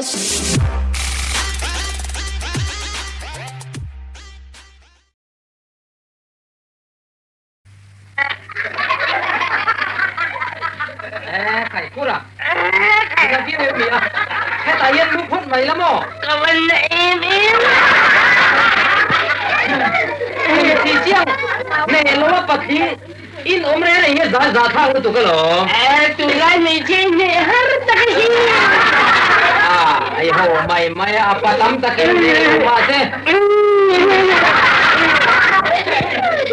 Khaikura ila viau em ni a hetah hian lu phawt mai la maw? Ka van na em em Hei thi chiang hneh lo a patling in awm reng reng hian zai zah thlak lutuk alawm. Tunlai hmeichhe hneh har tak a hi. A hei ho mai mai a pa tam takin hneh lo mahse.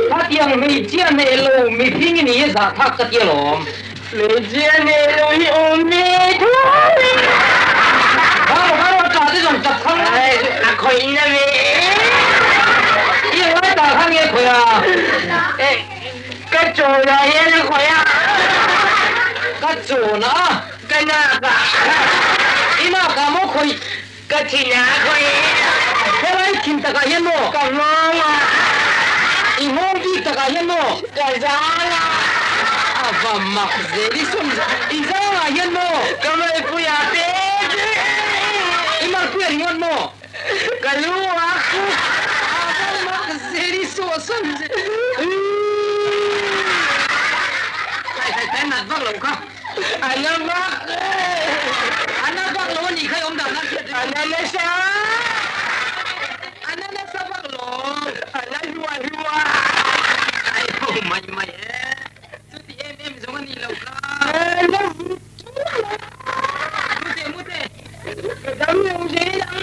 Khatiang hmeichhia hneh lo mihring i ni hi zah thlak ka ti alawm. Hmeichhia hneh lo hi awm ve thuai. Hau hau a tah te zawng chak khang a. A khawihna ve em. I ngai tah khan nge khawih a? Ka chawnah hian a khawih a. Ka chawnah a? Ka nakah. I nakah maw khawih? Ka thin a khawih. Helai thin takah hian maw? Ka nghawng a. I nghawng bik takah hian maw? Ka zang a. A va mak zel i sawn i zangah hian maw? Ka malpuia pek. I malpuia ringawt maw? Ka lu a. A va mak zel i saw sawn zel. Khai khai khai nat vak lo kha. A na vak e! A na vak lo a nih kha i awm dan a hriat A na nasa! A na nasa vak lo! A na hluah hluah! Ai ho mai mai e! Chuti em em zawng a nih loh kha! A na vut vut lo! Mute mute! Ka dam lo zel ang!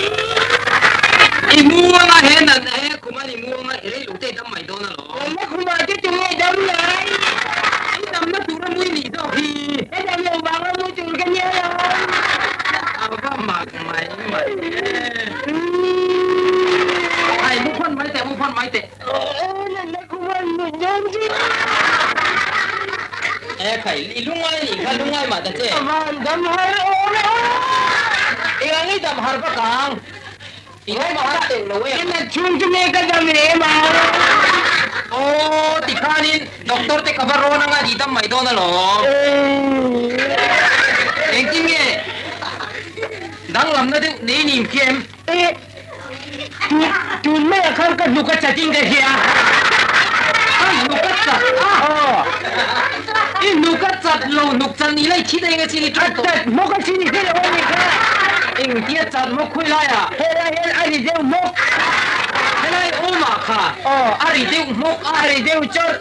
I muang a he natna he khum a ni muang a i rei lo te i dam mai dawn alawm. Natna khumah te chu nge dam lai? I damna tur a mui nih zawk hi. Ka dam lo vang a mui tur ka nia lo. A va mak mai mai e. Ai mu phawn mai teh mu phawn mai teh. Natna khumah an mut dawn chu. E khai i lungai nih kha lungai mah ta che. A van dam har awm e. Eng ang i dam har vak ang. I lo mahar teuh lo em? I nat chhung chu nge ka dam lem ang? Aw, tikhanin doctor te ka va rawn anga i dam mai dawn alawm. Engtin nge danglamna deuh nei nim khi em? Tun maiah khan ka hnuk a chat in ka hria. Ka hnuk a chat a? Aw. I hnuk a chat lo, hnuk chat ni lai thi daih nge chin i ṭawng tawh? A chat hmawk a chin i hre lo a ni kha. Engtia chat hmawk khawi laiah? Helai hian a ri deuh hmawk. Helai awmah kha a ri deuh hmawk a. A ri deuh chawrh.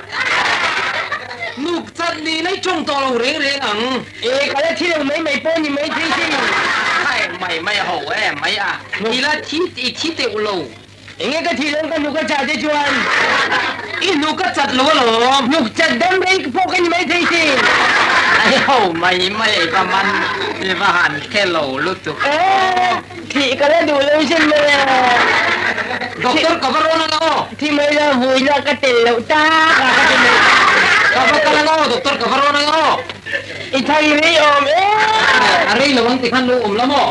Hnuk chat ni lai ṭawng tawh lo reng reng ang. E, ka la thi lo mai mai pawh ni mai thei sin. Khai mai mai a ho em mai a. I la thi, i thi teuh lo. Enge ka thih dawn ka hnuk a chat te chuan. I hnuk a chat lo alawm. Hnuk chat dam rei pawh ka ni mai thei sin. Ai ho mai mai ei va man i va han khe lo lutuk. Eeh thih ka la duh lo sin mai a. Doctor ka va rawn ang aw. Thi mai la vui la ka tel loh tak a ka ti mai. Ka va kal ang aw doctor ka va rawn ang aw. I thang rei awm em. A rei lo ang tikhan lo awm la maw.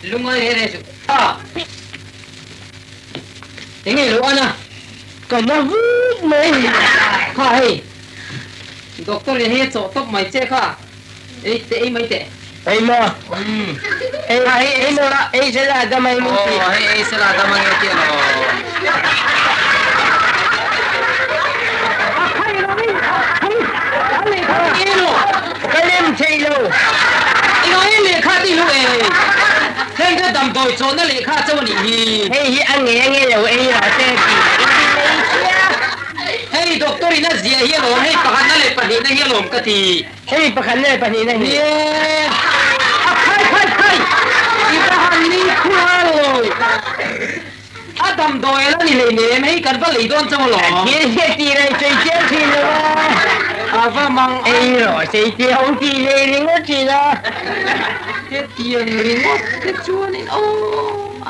Lungai reh reh suh. Enge lo an a? Ka na vut mai. Kha hei, doctor in hei a chawh tawp mai che kha, ei teh ei mai teh. Ei maw? Ei Kha hei ei sela. Ei sela a dam ai min ti. Aw hei ei sela a dam ange tih alo. A khai lo ei, hei a lehkha ti ei lo. Ka lem thei lo. Engah nge lehkha ti lo ei? Heng te damdawi chawhna lehkha chauh a nih hi. Hei hi a nge nge lo ei rawh se tih i ti mai sia. Hei doctor in a zia hi alawm, hei pakhatna leh pahnihna hi alawm ka ti. Hei pakhatna leh pahnihna hi. Nie, a khai khai khai, i va han ni khua lo. A damdawi a la ni hleinem, hei kan va lei dawn chauh alawm. A thil hriat tih leh sawi chiang thin lo a. A va mang a. Ei rawh sawi chiang tih leh ringawt thin a. Hetiang ringawt te chuanin aw a.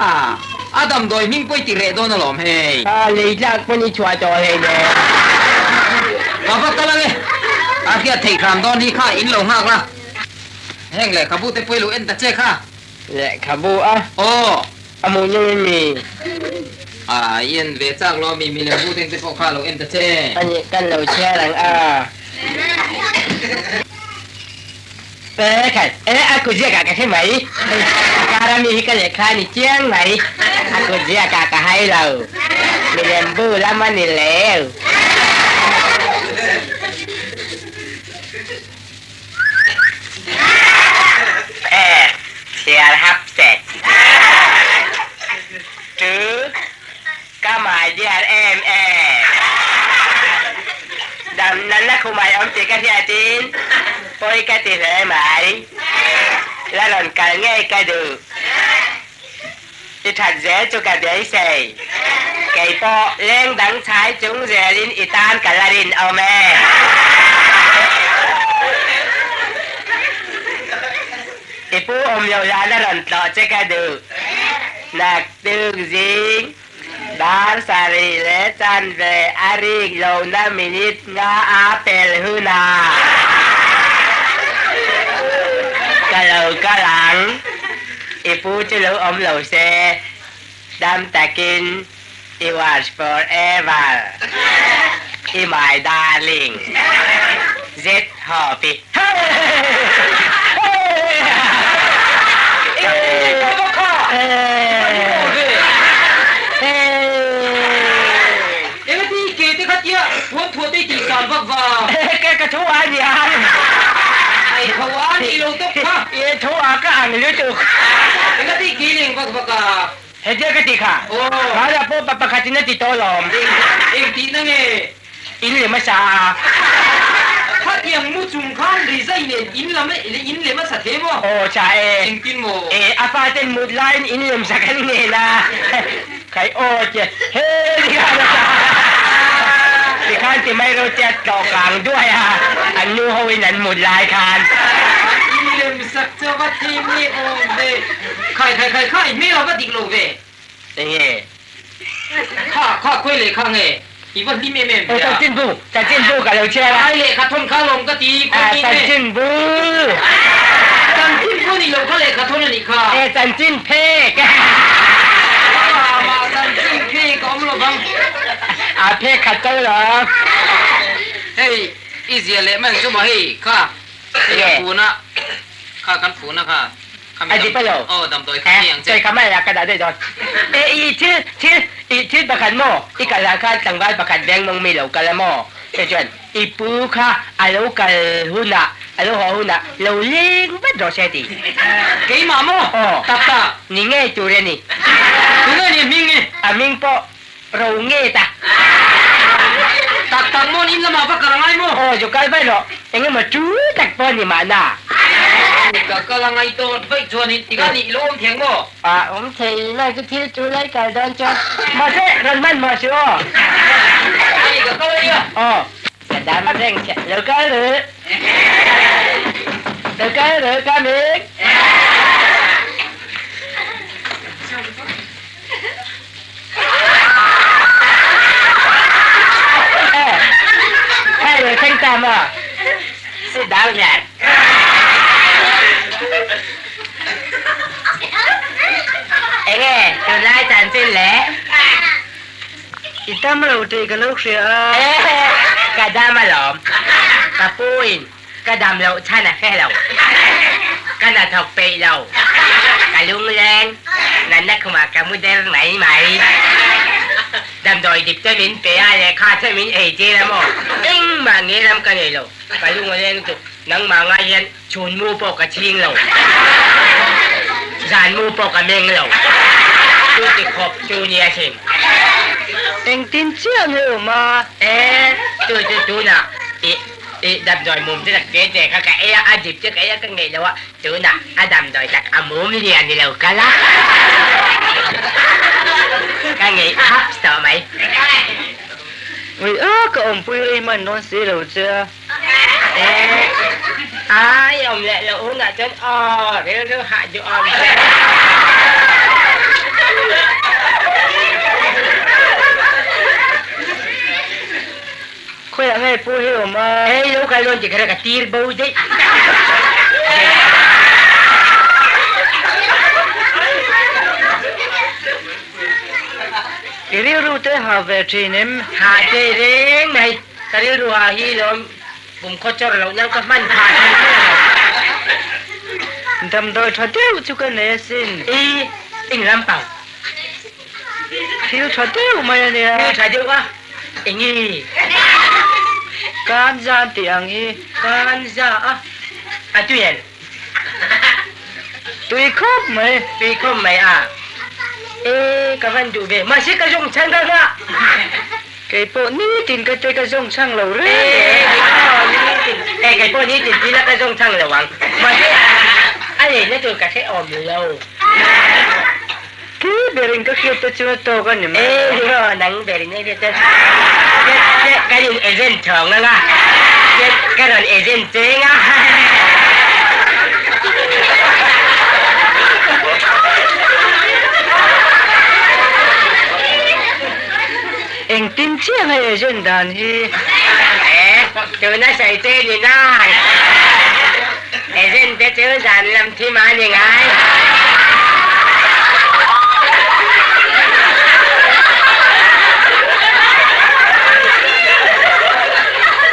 A damdawi hming pawh i ti reh dawn alawm hei. A lei tlak pawn i chhuah tawh hleinem. Ka va kal ang e. A hriat theih hram dawn hi kha in lo nghak la. Heng lehkhabu te pawh i lo en ta che kha. Lehkhabu a. Aw. A hmuh nung in mi. A i en ve chak lo mi milem bu teng te pawh kha lo en ta che. A nih kan lo chhiar ang a. E khai, e a kut ziakah ka hre mai. Hei, a kara mi hi ka lehkha a ni chiang mai. A kut ziakah ka hai lo. Milem bu lam a ni leu. E, chhiar hap set. Tu, ka my dear em em. Dam nanna khumai awm tih ka hriatin pawi ka ti hle mai. La rawn kal ngei ka duh. I that zel chu ka beisei. Kei pawh leng dang chhai chung zelin i tan ka la rinawm e. I pu awm loh lana rawn tlawh che ka duh. Nak tuk zing dar sarih leh chanve a rik lohna minute nga a pel hunah ka lo kal ang. I pu chu lo awm lo se, dam takin i was forever i my darling zet hawpi. Ka thu a nia. Ai tho a ni lo tawp kha. I thu a ka ang lutuk. Engati ke leng vak vak a? Hetia ka ti kha. Hmaiah pawh pa pakhatin a ti tawh lawm. Eng tihna nge? In lem a sa a. Khatiang mu chung khan rizai nen in lam in lem a sa the maw? Aw cha e. Engtin maw? E a fa ten mut laiin in lem sak an ngen a. Khai aw che he tikhan a sa tikhan ti mai ro che a tlawh kang duai a an nu ho in an mut lai khan. In lem sak chu va thim nge awm ve. Khai khai khai khai hmel a va dik lo ve. Enge? Kha kha khawi lehkha nge? I va hlim em em ve a. Chanchinbu, chanchinbu ka lo chhiar a. Ai lehkha thawn kha lawm ka ti, khawi nge? Chanchinbu. Chanchinbu ni lo kha lehkha thawn a nih kha. E chanchin phek. Mah chanchin phek a awm lo vang. A phek khat chauh lo. Hei i zia leh mai ang chu maw hei kha. Hei a phun a, kha kan phun a kha. A dip a lo. Aw damdawi kha ni ang che. Sawi kha mai a ka dah daih dawn. E i thil thil i thil pakhat maw i kal ah khan tlangval pakhat veng mawng mi lo kal a maw? Hei chuan i pu kha a lo kal hunah a lo haw hunah lo leng vat rawh se a ti. Keimah maw? Aw. Tak tak. Ni ngei tur a ni. Tunge ni a hming nge? A hming pawh Ro nge ta. Tak tak maw in lamah va kal angai maw? Aw zu kal vaih rawh, eng emaw chu tak pawh ni mahna. Ka kal angai tawt vaih chuanin tikah nih ilo awm theng maw? A awm thei lai chu thil chu lai kal dawn chuan mahse rawn hman maw su aw. Ani ka kal ania. Aw ka dam reng che lo kal rih lo kal rih ka mik. Hei lo thleng ta maw? Si dal ngat. Enge tunlai chanchin le? I dam lo tih ka lo hria a. Ka dam alawm. Ka pu in Ka dam loh chhan a hre lo. Ka hnathawk peih lo. Ka lungleng. Natna khumah ka mu der mai mai. Damdawi dip te min pe a, lehkha te min ei tir a maw? Engmah nge ram ka nei lo. Ka lungleng lutuk. Nangmah ngai hian chhun mu pawh ka chhing lo. Zan mu pawh ka meng lo. Chu ti khawp chu nia sin. Engtin chiah nge awm a? E, chu chu tunah i I damdawi mum chu tak te te kha ka ei a, a dip chu ka ei a ka ngeih lo a, tunah a damdawi tak a mum lian ni lo kal a, ka ngeih hap tawh mai. Ui a, ka awmpui rei hman dawn si lo che a. E, ai awm leh loh hunah chuan aw rilru hah duh awm che. Khawiah nge pu hi awm a? Hei lo kal dawn ti kha ka tir bo daih. I rilru te ha ve thin em? Ha che reng mai. Ka rilru ha hi lawm kum khaw chawr loh nan ka hman phah thin che lo. Damdawi tha deuh chu ka nei asin. I eng lampang? Thil tha deuh mai a nia. Thil tha deuh a? Enge? Kan zan tih ang hi. Kan za a? A tui em? Tui khawp mai. Tui khawp mai a. E, ka van duh ve. Mahse ka zawng chhang ka nghah. Kei pawh nitin ka te ka zawng chhang lo reng. E, e, kei pawh nitin tila ka zawng chhang lo ang. Mahse a leina tur ka hre awm lo. Ki berin ka hriat te chu a tawk a ni mai. E, aw, nang berin a hriat te. Ka in agent thawng anga, ka rawn agent cheng a. Engtin chiah nge agent dan hi? E, tuna sawi che ni nai. Agent te chu zan lam thim a ni ngai.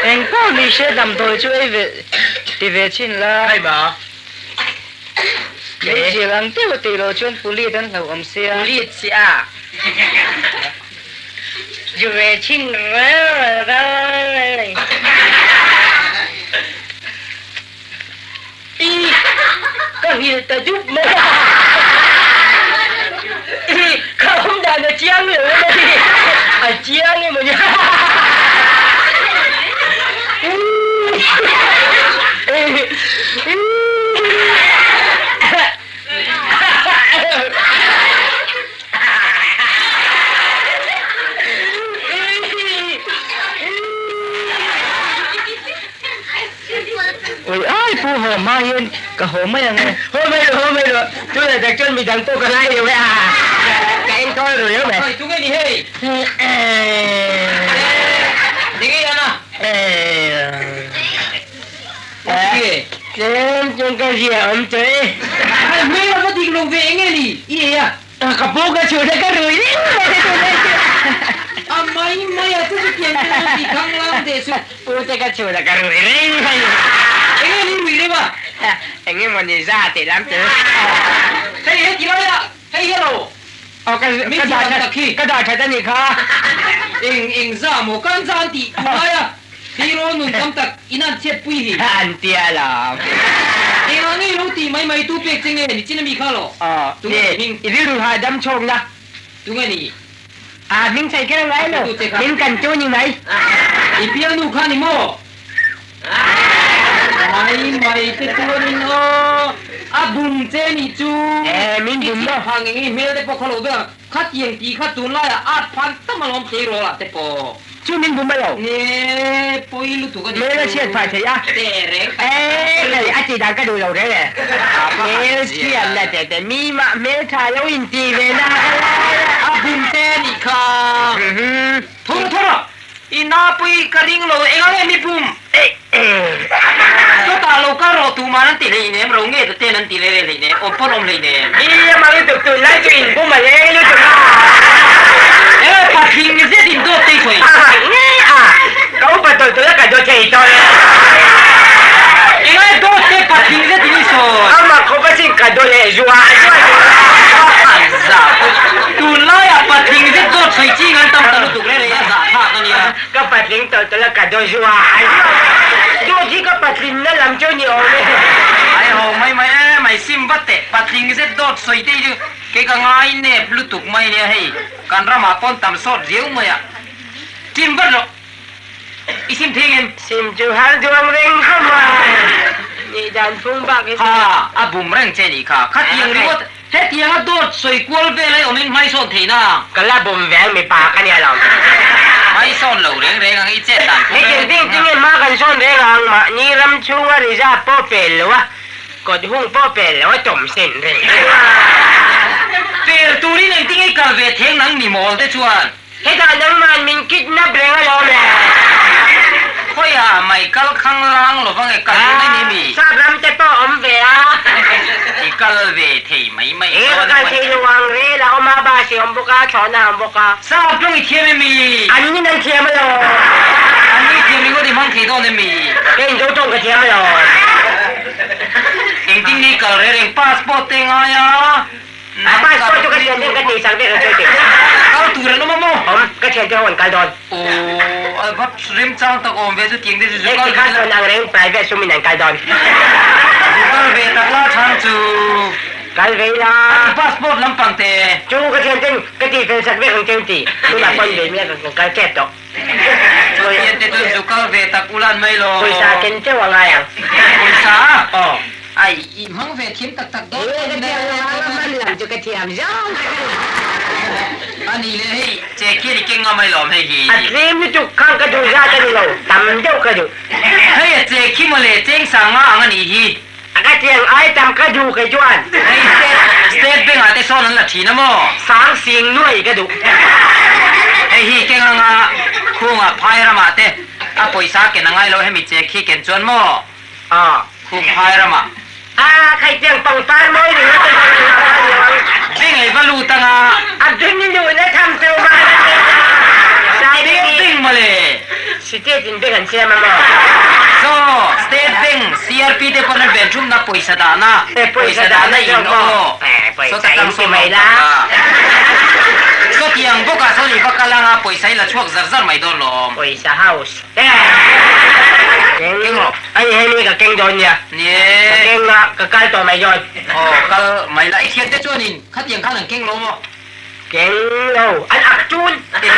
Eng pawh ni hre damdawi chu ei ve ti ve chhin la. Khai maw? Meizial ang deuh tih loh chuan pulit an hlauh awm sia. Pulit sia. Zu ve chhin rel rel rel. I ka nghilh ta dup mai a, i ka awm dan a chiang lo emaw ni, a chiang emaw ni. Ui ai pu haw hma hian ka haw mai ang e. Haw mai rawh, haw mai rawh. Tunah tak chuan midang pawh ka ngai lo e a. Ka enkawl ru lo mai. Oi, tunge ni hei? Tinge yan a? Tinge? Tlem chuan ka zia awm tawh e. Ai, hmel a va dik lo ve enge ni? I ei a? Ka pu ka chhun a ka rui reng mai te tun lai chu. A mai mai a chu chutiang chu ti khang lang teh suh. Pu te ka chhun a ka rui reng mai. Enge ni rui reuh a? Enge maw ni za tih lam chu. Hei he ti lai a, hei hi lo. Aw ka ka dah that ka dah that a nih kha. Eng eng za maw kan za an tih tun lai a. Hero nun tam tak in an chhiat pui hi. An ti a lo. Engah ngei lo tih mai mai tu pek che nge ni chin ami kha lo. Aw Tunge ni hming? I rilru hahdam chhawkna. Tunge ni? A hming sawi kher ngai lo. Min kan tu ni mai. I pialnu kha ni maw? Mai mai te chuanin aw a bum che nih chu. E min bum maw? I chhiat phah nge nge hmel te pawh kha lo vek ang. Khatiang tih kha tunlaiah at phan tam alawm thei rawh lah te pawh. Chu min bum alo. Nge pawi lutuk a ni chu. Hmel a chhiat phah thei a. Teh reng tak. Eeh hei a tih dan ka duh lo reng e. Hmel chhiat na teh teh mi mah hmel tha lo in tih ve na ka lai a. A bum te a nih kha. Thawr thawr a. I napui ka ring lo eng ang em i bum. Chutah lo kal rawh tumah an ti hleinem ro nge ta ten an ti leh leh hleinem awm pawn awm hleinem. I amah lutuk tun lai chu in bum a leng lutuk a. E patling zet in dawt tei sawi. Nge a ka upa tawlh tawlh a ka dawt thei tawlh. Eng ai dawt te patling zet in i sawi. Amah khawp asin ka dawt leh zuah zuah zuah. Tunlaiah patling zet dawt sawi ching an tam ta lutuk reng reng a zahthlak a nia. Ka patling tawlh tawlh a ka daw zuah Dawt hi ka patling na lam chu ni awm e. Ai ho mai mai e mai sim vat teh patling zet dawt sawi te hi chu kei ka ngai nep lutuk mai nia hei kan ramah pawn tam sawt riau mai a sim vat rawh i sim thei ngem. Sim chu har duang reng kha mai nih dan phung bak hi. Ha a bum reng che nih kha khatiang ringawt Hetianga dawt sawi kual vel ai awmin hmaisawn theihna ang. Ka la bum ve ang mipa ka nia lo. Hmaisawn lo reng reng ang i chet dan pawh Hetiang ding chu nge hma kan sawn reng ang mahni ram chhunga reserve pawh pel lo a, kawt hung pawh pel lo a tawm sen reng reng a. Pel turin engtin nge i kal ve theng nang mi mawl te chuan. Hetah nangman min kidnap reng alawm le. Khawiah mai kal khang lang lo vang e kal duh mai ni mi. Sap ram te pawh awm ve a. I kal ve thei mai mai dawn a. Ka kal thei lo ang rel a awm a, bus i awm bawk a, thlawhna a awm bawk a. Sap rawng i thiam em mi? An nin an thiam alawm. An ni thiam ringawt i hmang thei dawn em mi? Kei in zo tawng ka thiam alawm. Engtin. Tin ni kal reng reng passport te ngai a. A passport chu ka thian ten ka tih sak vek ang chu ti. Kal tur an awm a maw? Awm, ka thian te ho an kal dawn. Aw, a va remchang tak awm ve chu tiang te chu zu kal ve la. Chuan ang reng private sum in an kal dawn. Zu kal ve tak la chang chu. Kal ve ila. A ti passport lampang te. Chu ka thian ten ka tih fel sak vek ang cheu ti. Tunah pawn ve miah kan kal tep tawh. Chu thian te chuan zu kal ve tak ulan mai lo. Pawisa ken teuh a ngai ang. Pawisa? Aw. Ai, i hmang ve thiam tak tak dawn em le? Hman lam chu ka thiam zawng tak a ni. A nih leh hei, che khian i keng ngam mai lawm hei hi. A tlem lutuk khang ka duh zat a ni lo, tam deuh ka duh. Hei a che khi mawle, cheng sang nga ang a nih hi. A ka tiang ai tam ka duh kei chuan. Hei state, state bank ah te sawn an la thin a maw? Sang sing nuai ka duh. Hei hi keng anga khungah phai ramah te a pawisa ken a ngai lo hemi che khi ken chuan maw? A. Khum phai ramah. A, Khaitiang pangpar mawi ringawt te chuan engah mah a ni ang. Bing ei va lut anga. A bing luhna tham chu va la ni ta. Sai State Bank mawle. State in bank an siam a maw? So, State Bank, CRP te pawn an ven thumna pawisa dahna, pawisa dahna in aw. Saw ta tang sawn awm tak a. Sawtiang bawkah sawn i va kal anga pawisa i la chhuak zar zar mai dawn lawm. Pawisa house. Keng rawh. Ani hei mi ka keng dawn nia. Nie. Ka keng a, ka kal tawh mai dawn. Aw, kal mai la. I thiante chuanin khatiang khan an keng lo maw? Keng lo. An ak tun. E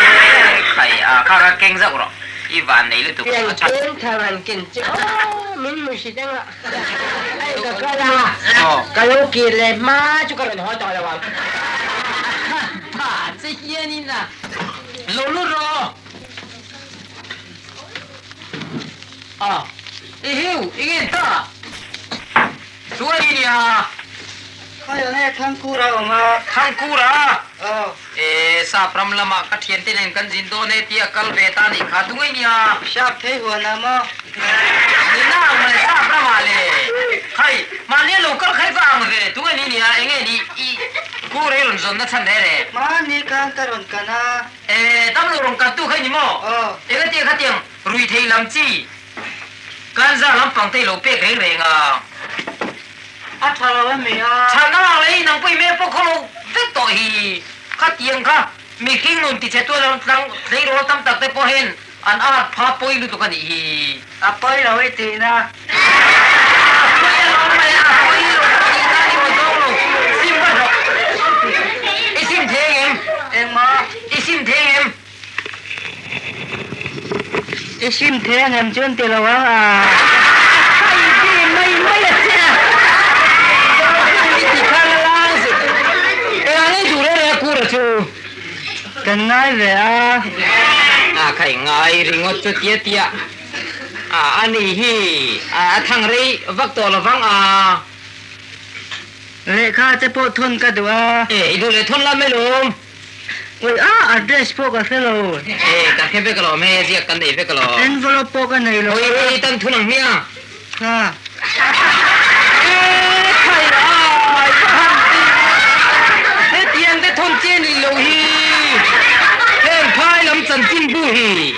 khai a, kha kha keng zauh rawh. I van nei lutuk. Tiang chen thar han ken che aw, min hmu si dang a. Hei ka kal a, ka lo kir leh hma chu ka rawn haw tawh lo ang. Pa che hianin a lo lut rawh. A, i hiu, i ngen ta. Chuan i nia. Khawi ang e, Thangkura a awm a. Thangkura? Aw. E, Sap ram lamah ka thiante nen kan zin dawn e tia kal ve ta nih kha tunge nia. Sap thei huan a maw? Ni na ang le, Sap ramah le. Khai, mahni a lo kal khai va ang ve, tunge ni nia, enge ni i ku rei rawn zawn na chhan reh reh. Mahni khan ka rawn kan a. E, damlo rawn kantu kha i ni maw? Aw. Engati khatiang rui thei lam chi kanza lampang te i lo pek reng reng a? A tha lo emi a? Chhan a lang leh i nang pawh i hmel pawh khaw lo vek tawh hi. Khatiang kha mihring nun tichhe tual lam tlang tleirawl tam tak te pawh hian an art pha pawi lutuk a nih hi. A pawi lo i tihna. A pawi alawm mai a, a pawi lo ka tihna ni aw zawng lo, sim va hlawh. I sim theng em? Engmaw? I sim theng em? I sim theng em chuan ti lo ang a. A kai ti mai mai a che a. I ti kha la lang zet. Engah ngei duh reng reng a kura chu? Kan ngai ve a. A khai ngai ringawt chu tia tia. A a ni hi a thang rei vak tawh lo vang a. Lehkha te pawh thawn ka duh a. E, i duh leh thawn la mai lawm. Ui a, address pawh ka hre lo. E, ka hre vek alawm hei, ziak kan nei vek alawm. Envelope pawh ka nei lo. Hawi hawi tan thun ang hmiang. Kha. E, khai ai, ka han ti. Hetiang te thawn che ni lo hi. Heng phai lam chanchinbu hi.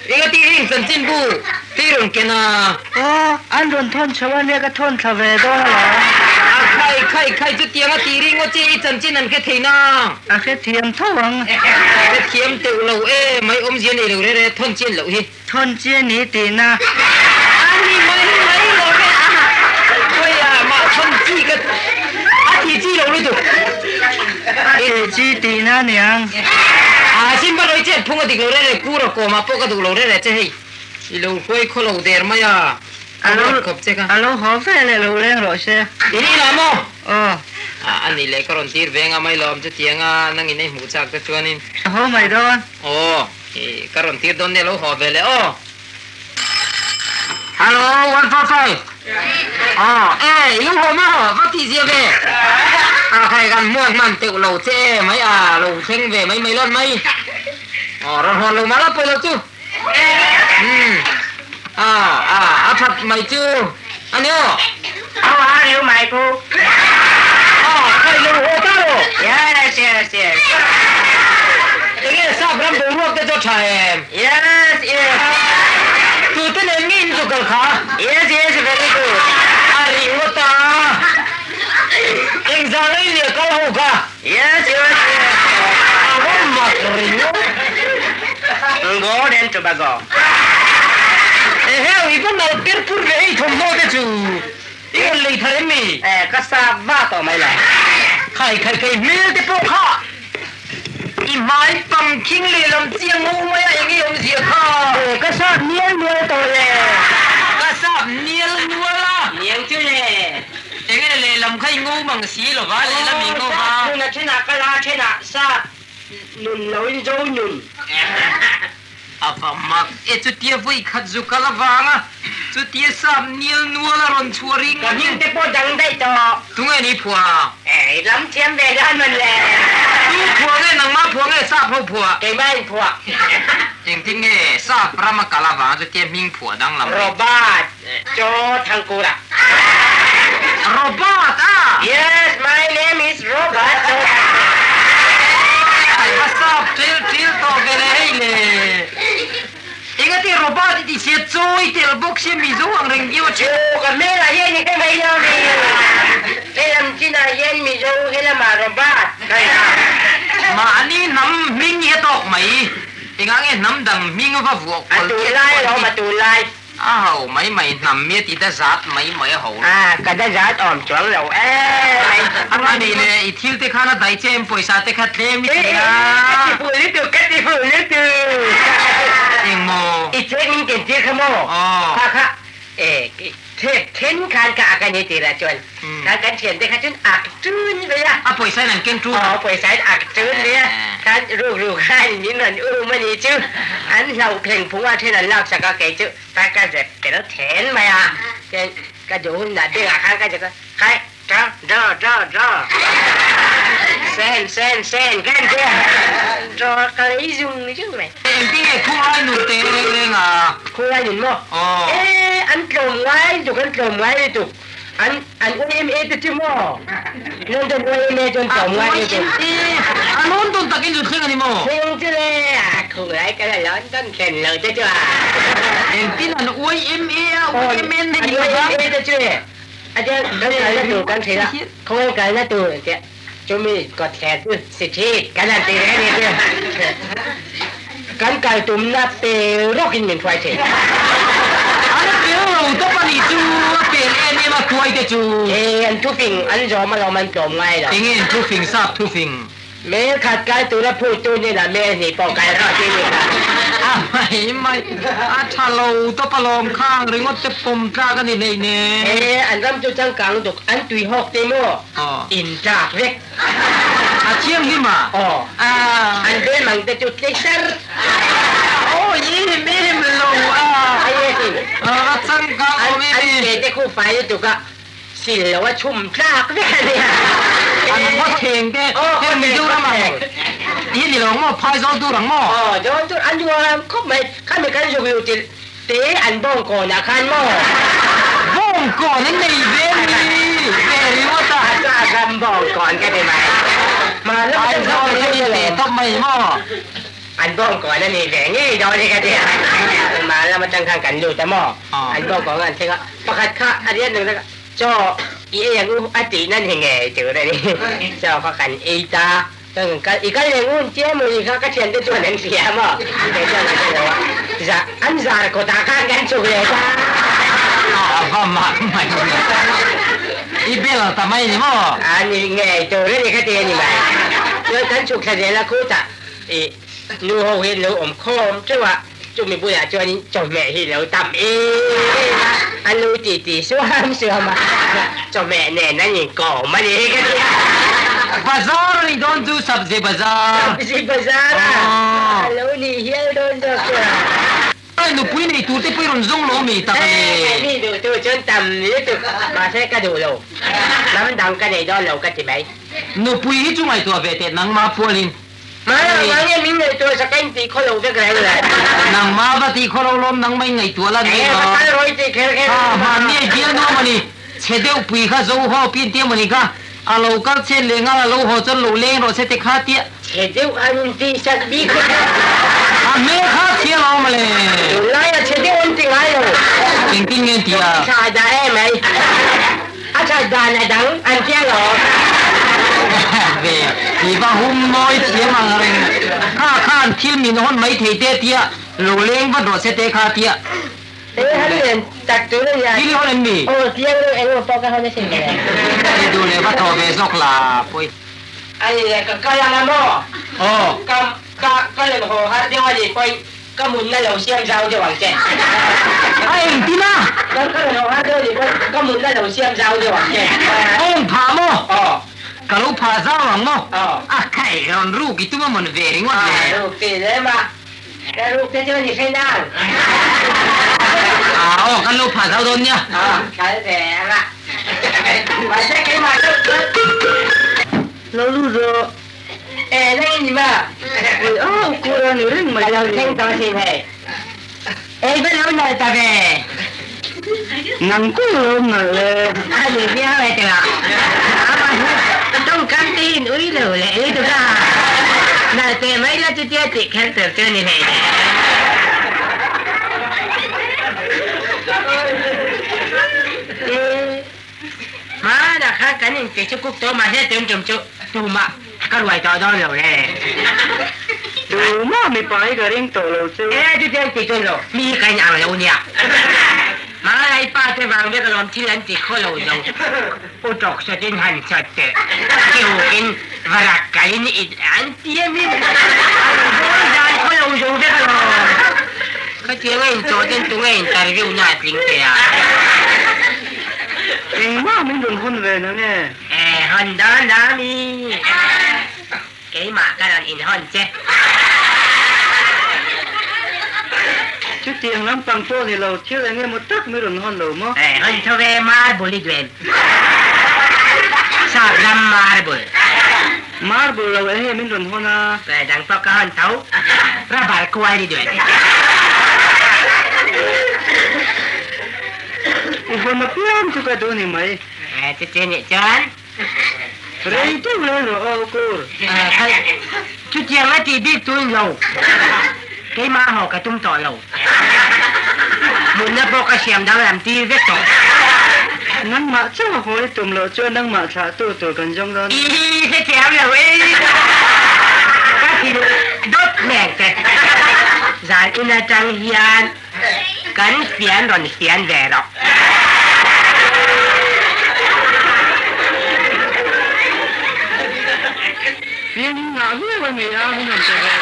Engati heng chanchinbu hi rawn ken a? Aw, an rawn thawn chho a nia, ka thawn thla ve dawn alawm. A khai khai khai chutiang a tih ringawt che i chanchin an hre thei nang. A hrethiam tho ang. Hrethiam teuh lo e, mai awmzia nei lo re re, thawn chian loh hi. Thawn chian i tihna. A ni mai mai lo e a, khawiah mah thawn chi ka a tih chi lo lutuk. A tih chi tihna niang. A Simba rawi chet phung a dik lo re re kur a kawmah pawh ka duh lo re re che hei i lo hruai khaw lo der mai a, ka huat khawp che kha. A lo haw ve leh lo leng rawh se. I ni lah maw? Aw. A a nih leh ka rawn tir veng a mai lawm chutiang a nangin ei hmuh chak te chuanin. A haw mai dawn. Aw. I ka rawn tir dawn nia lo haw ve leh aw. Hello, 145. Aw, e, i lo haw maw? Va tih zia ve. A khai kan hmuak hman teuh lo che e mai a, lo thleng ve mai mai lawn mai. Aw, rawn hawn lo mah la pawi lo chu. Umm, a, a, a that mai chu a ni aw. How are you my pu? Aw, khai lo haw ta rawh. Yes, yes, yes. Enge sap ram boruak te chu a tha em? Yes, yes. Tute nen nge in zu kal kha? Yes, yes, very good. A Angola and Tobago. Eheu, i va nalh per pur ve hei thawmhnaw te chu i rawn lei thar em mi? Eh, ka sap va tawh mai lo. Khai khai khai hmel te pawh kha i hmai pang khing lehlam chiang ngo mai a eng nge awmzia kha? Eh, ka sap nial nual tawh le. Ka sap nial nual a. Niang chu le. Eng nge lehlam kha i ngo mang si lo va, lehlam i ngo va. Sap nun a thenah ka la thenah sap nun lo in zo nun. A va mak e, chutia vawi khat zu kal avanga chutia sap nial nual a rawn chhuah ring. Ka hming te pawh dang daih tawh. Tunge ni phuah? Eh, i lam thiam ve dan man le. Tu phuah nge nangmah phuah nge sap ho phuah? Keimah in phuah. Engtin nge sap rama kal avanga chutia hming phuah danglam ve? Robert Cho Thangkura. Robert a? Yes, my name is Robert Cho Thangkura. Ai va sap ṭil ṭil tawh ve le hei le. Engati Robert i ti sia chaw i tel bawk sia Mizo ang reng viau a ṭhen. Aw ka hmelah hian i hre mai lo mi. Helam chinah hian Mizo helamah Robert ka ni a. Mahni hnam hming hi a tawk mai. Engah nge hnam dang hming va vuah kual khian A tunlai alawm a tunlai. A ho mai mai hnam mi a ti da zat mai mai a ho. A ka da zat awm chuang lo e mai. A nih le i thil te khan a daih che em pawisa te kha tlem i ti a. Ka ti fuh lutuk ka ti fuh lutuk. Eng maw? I check min ken tir kha maw? Aw. Kha kha e thep then khan ka ak a ni tirah chuan khan kan thian te kha chuan ak tun ve a. A pawisa in an ken tun a. Aw pawisa in ak tun ve a. Khan ruk ruk khan min rawn um a ni chu. An hlauh pheng phung a then an lak sak a kei chu ka ka zep tel then mai a. Chuan ka duh hun lah bengah khan ka zep a, khai draw draw draw draw sen sen sen ka han ti a, draw ka lei zung zung mai. Engtin nge khung lai nun te reng reng a? Khung lai nun maw? Aw. E an tlawm ngai lutuk an tlawm ngai lutuk. An an YMA te chu maw? London YMA chu an tlawm ngai lutuk. YMA a London tak in zu thleng a ni maw? Thleng chu le a khung lai kal a London thlen lo te chu a. Engtin an YMA a YMA an ni lo va? An YMA te chu e a tia kan kalna tur kan hrilh a, khawngaih kalna tur an tia chumi kawtthler chu Street kan han ti reng a ni chu. Kan kal tumna pel rawkin min hruai thin. An pel lo tawp a nih chu, a pel em em a khuai te chu. Hei an thufing an zawm alawm an tlawm ngai lo. Enge an thufing sap thufing? Mel khat kai tura phut tu hnenah mel hnih pawh kai rawh tih ni kha. A mai mai, a tha lo tawp alawm khang ringawt te pawm tlak a ni hlei ne. He an ram chu changkang duk an tui hawk te maw in tlak vek. A thianghlim a? Aw. An bel mang te chu tlei sar. Aw im em lo a. Ai e sin. A changkang awm em e. An ke te khu fai lutuk a, sil lo a chhum tlak vek a nia. An khaw thleng te heng Mizoram ang hi ni lo ang maw? Phaizawl dur ang maw? Aw, zawl dur an nuam khawp mai. Khami kan zuk luh tirh Te an bawngkawn ah khan maw? Bawngkawn an nei ve mi? Ve ringawt a. A chu a ram bawngkawn ka ti mai. Hmanlai Ai chu zawl kha ni teh tawp mai maw? An bawngkawn a ni ve ngei dawn hi ka ti a. Hmanlam atang khan kan lut a maw? An bawngkawn khan thleng a, pakhat kha a riat reng reng a, chaw i ei ang u a tih nan hi ngei tur a ni. Chaw kha kan ei ta. Ka kal i kal leh ngun chiah maw ni kha ka thiante chuan an hria maw kei chuan ka hre lo a za an zar kawtah khan kan chhuk leh ta. A va mak mai i bel ta mai ni maw? A ni ngei tur a ni kha ti a ni mai. Chuan kan chhuk thla zel a khutah i nu ho hi an lo awm khawm teuh a chumi bulah chuanin chawhmeh hi lo tam em a an lo ti ti suam suam a chawhmeh nen an inkawm a ni hi ka ti a. Bazar a nih dawn chu Sabzi Bazar. Sabzi Bazar a lo nih hial dawn zawk chu a. Ai nupui nei tur te pawh i rawn zawng lo mi tak a ni. Hei mi duh tu chuan tam lutuk mahse ka duh lo hnam dang ka nei dawn lo ka ti mai. Nupui hi chu ngaihtuah ve teh nangmah pualin. Mahla ngang nge min ngaihtuah sak a intih khaw lo vek reng le. Nangmah va tih khaw lo lawm nangmah in ngaihtuah la ni maw? Kal rawih tih kher kher. Ha hmanni a bial nuam a ni. Chhe deuh pui kha zo haw pi inti emaw ni kha. A lo kal chhet leh nghal a lo haw chuan lo leng rawh se te kha tia. Chhe deuh an inti sak bik vek a. A hmel kha chhia lo awm le. Tunlai a chhe deuh an ti ngai lo. Engtin nge an ti a? Tha dah em ai. A that dan a dang an tia lo. ve, i va hum mawi thiam ang reng. Kha khan thil min hawn mai thei te tia lo leng vat rawh se te kha tia. Thil i hawn em mi? I duh leh va thaw ve zawk la pawi. Aw. Ka munna lo siam zau deuh ang che. A engtin a? Ka ka rawn haw har deuh anih pawn ka munna lo siam zau deuh ang che. A eng phah maw? Aw. Ka lo phah zau ang maw? Aw. A khaih rawn ruk i tum a mawn ve ringawt le. A ruk ti lem a. Ka ruk te chu a ni hre nang. A aw kan lo phah zau dawn nia. Aw kal ve ang a. Mahse keimah chu. Lo lut rawh. E nang in ni ma? Ui au kur a ni reng mai a lo thleng tawh asin hei. Ei va lo nalh ta ve. Nang pawh lo nalh e. A ni viau e tih ah. Amah hi tawngkam te hi in ui lo leh lutuk a. Nalh teh mai la chutia tih kher tur chu a ni hlei hle. Hmanah khan kan inpe chu kuk tawh mahse tun tum chu tumah ka ruai tawh dawn lo le. Tumah mipa hi ka ring tawh lo chu. E chutiang ti chuan lo mi hi ka inang lo nia. Hmanlai pa te vang vek alawm thil an ti khaw lo zo. U tawk sawtin han sawt teh chiukin varak kalin i an ti a mi an bawl dan khaw lo zo vek alawm. Khatiang a inchawh ten tunge interview na a tling teh a. Engmah min rawn hawn ve na nge? E, hawn dawn dawn mi. Keimah ka rawn inhawn che. Chutiang lampang pawh ni lo, thil eng emaw tak min rawn hawn lo maw? E, hawn tho ve, marble i duh em? Sap ram marble. Marble lo eng nge min rawn hawn a? E, dang pawh ka hawn tho. Rubber kual i duh em? I hawn apiang chu ka duh ni mai. E, chuti nih chuan. Rei deuh reng rawh aw Kur. Chutiang a tih bik tuin lo. Keimah haw ka tum tawh lo. Mutna pawh ka siam danglam tir vek tawh. Nangmah chauh a haw i tum loh chuan nangmah thlahtu tur kan zawng dawn. I hrethiam lo e. Ka thil dawt hleng che. Zan in atang hian Kan fian rawn fian ve rawh. Fian hi ngah viau a ni a, min rawn pe ve a.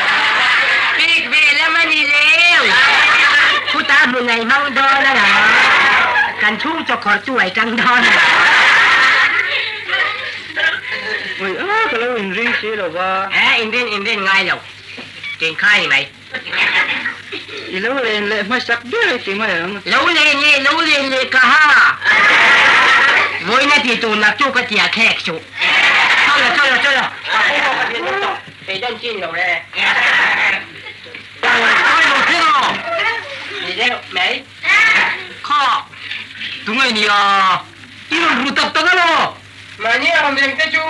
Pek ve lam a ni leu. Khutah hmun ai hmang dawn a la. Kan chhung chawkhawr chu ai tang dawn a la. Ui a, ka lo inring si lo va. He inrin inrin ngai lo. Tinkhai ni mai. I lo len leh hmasak ber i ti mai ang. Lo len leh lo len leh ka ha. Vawiina ti tur nak chu ka tia khek suh. Chawla chawla chawla. Ka pu pawh ka thil deuh tawh. Kei dawn chin lo e. Kawi lo thleng aw. Ni deuh mai. Kha tunge nia i rawn ru tak tak alaw. Mahni a awm reng te chu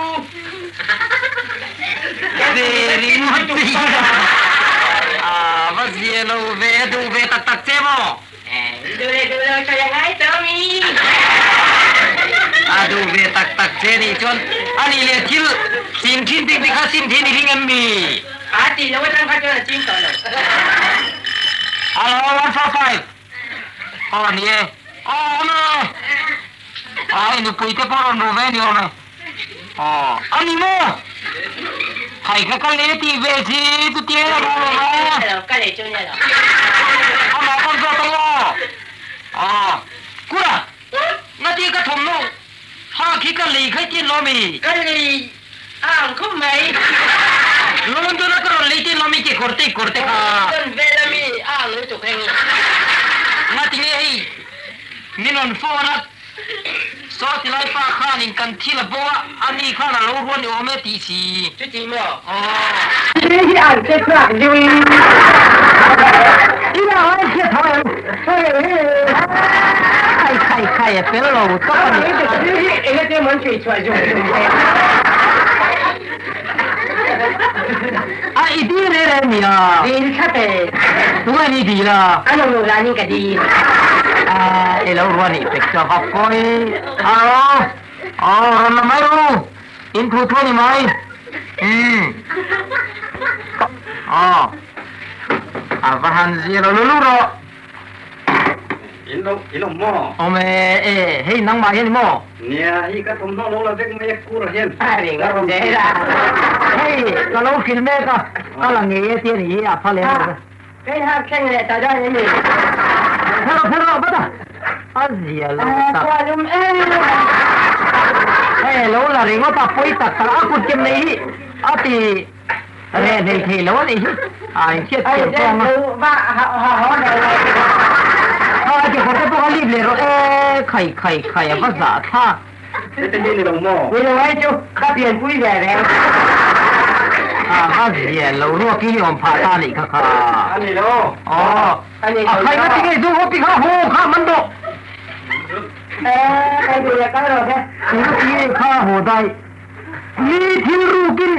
Very ngawt A va zia lo ve a duh ve tak tak che maw? Duh leh duh lo sawi a ngai tawh mi. A duh ve tak tak che nih chuan a nih leh thil chin thin tik te kha sim thin i ring em mi? A tih loh atang kha chuan a ching tawh lo. Hello, 145. Aw ni e. Aw awm e. Ai nupui te pawh rawn ru ve ni awm e. Aw a ni maw? Hai ka kal e tih ve chi chutia a ru lo va. Ka lei chu nia lo. Amah pawn zawt ang aw. Aw Kura ngati ka thawmhnaw ha khi ka lei khai tin lo mi? Ka lei a ang khawp mai. London a ka rawn lei tin lo mi kekawr te kawr te kha. London vel ami a ang lutuk heng. Ngati nge hei Min rawn phone a, Saw ti lai pa khanin kan thil a bo a, ani khan a lo ruan i awm e tih si. Chuti maw? Aw. Hei hi an che chhuak zui. I lo ai hriat tho em? Khai khai khai a fel lo tawp a ni. Hei hi eng ate maw an chhui chhuah zung zung te. A i dil reng reng nia. Dil thlap e. Tunge ni dil a? A lo luh lanin ka dil. A i lo ruah nih pek chu a va pawi. Aro, aw rawn la mai ru. In thu thu a ni mai. Umm. Aw. A va han zir lo luh rawh. In lo, in awm maw? Awm e, e, hei nangmah hian i maw? Nia, hei ka thawmhnaw lo la vek mai a kur ah hian. A ring zel a. Hei, ka lo hrilh mek a, ka la ngei e tia ni hi a pha lem lo ve. Kei har thleng leh ta dawn em ni? Phar rawh, phar rawh, vat a! A zia lo tak. Khua lum em a. Hei, lo la ringawt a, pawi tak tak a kut kem nei hi a ti reh hlei thei lo a nih hi. A inchhiat thiam tawng a. A ke kawr te pawh kha lip leh rawh e, khai khai khai a va zah thlak. Heti hi ni lo maw? Ni lo ai chu ka pianpui ve reng. A va zia lo ruak hi awm phah ta nih kha kha. A ni lo. Aw. A ni A khai nga ti ngei zu haw pi kha haw kha man dawh. E kai duh leh kal rawh se. Eng ti nge kha haw dai. Mi thil rukin